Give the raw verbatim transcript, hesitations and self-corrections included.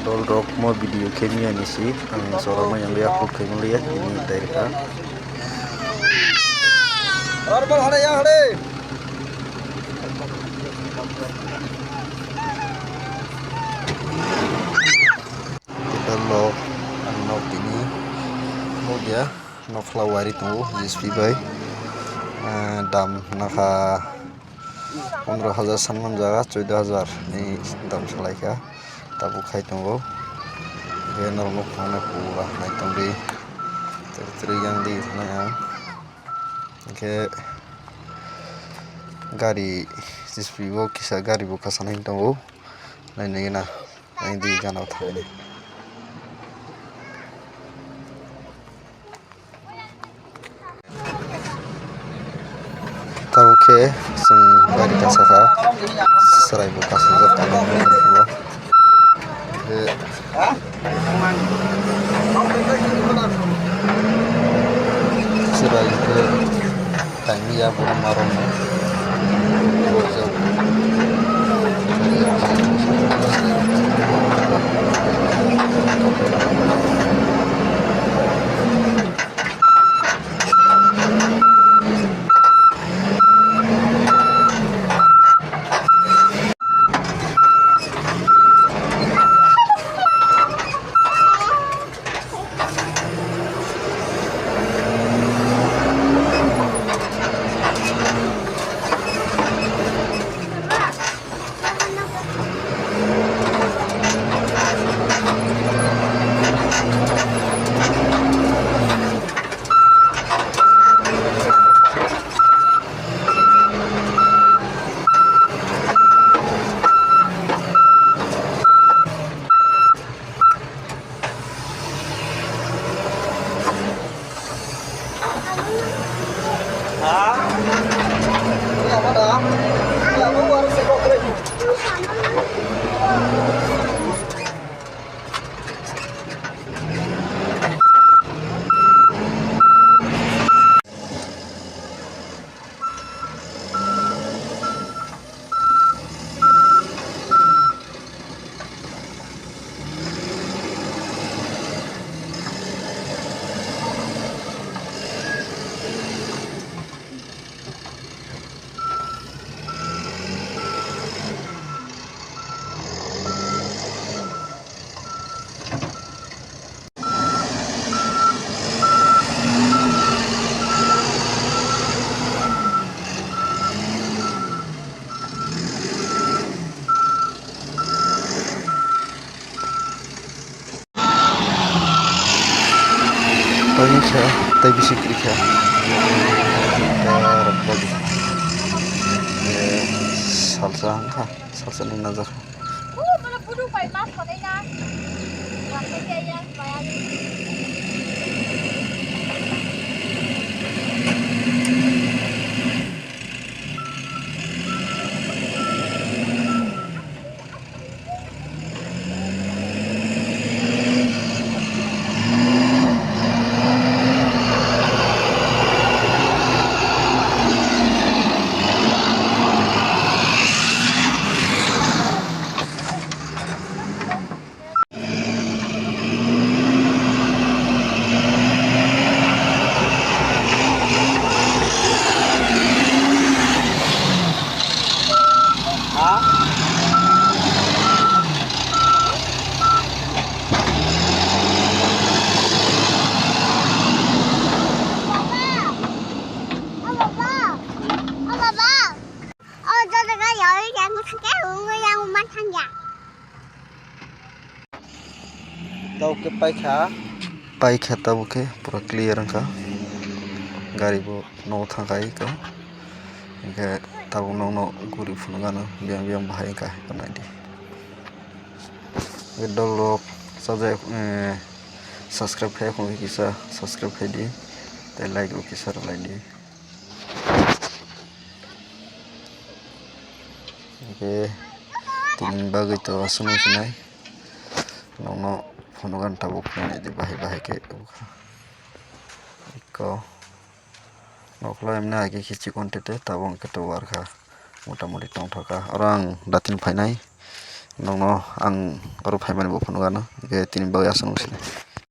Tol rok mo video khe mia ni si ang chwla ma yang ya, kok khe mo ya ini direct ha. Kita lok ang nok tini mo ya. Nokla wari tongo J C B bai. Ah, dam nakha pondro hajar sanmani jaga choido hajar ni dam salaikha. Tabuk khai tongo. Hwnkhe norok nukha nai pura nai tongdi. Tei twi yang di thanai ang. Hwnkhe gari J C B bo kisa gari bo kasanai tongo. Nai nai na. Ang di gana thangni. Tabuk khe chwng gari kasakha, chwrai bo kasijak tongma nukha. Chwrai khe tangwi ya borok ma rwngno. Tei khe tei bisi kwrwi kha. Salsa wngkha, salsa nung najak. Tabuk khe paikha. Paikha tabuk khe pura clear wngkha. Gari bo nogo thangkha eko. Hinkhe tabuk nokno guri phunukgano biyang biyang bahai wngkha eko naidi. Dolrok sajak, eh, subscribe khai khon kisa subscribe khaidi. Tei like rok kisa rwlaidi. Hinkhe tini bagwi to aswk wngkha nai. Nokno phunukgani tabuk phunuknai di bahai bahai khe. Eko nokla emni hai khe khichi kon tete tabuk hwnkhe to war kha. Mota moti tongthok kha. Oro ang datin phainai. Nokno ang oro phaimani bo phunukha no, hwnkhe tini bagwi aswk nung sini.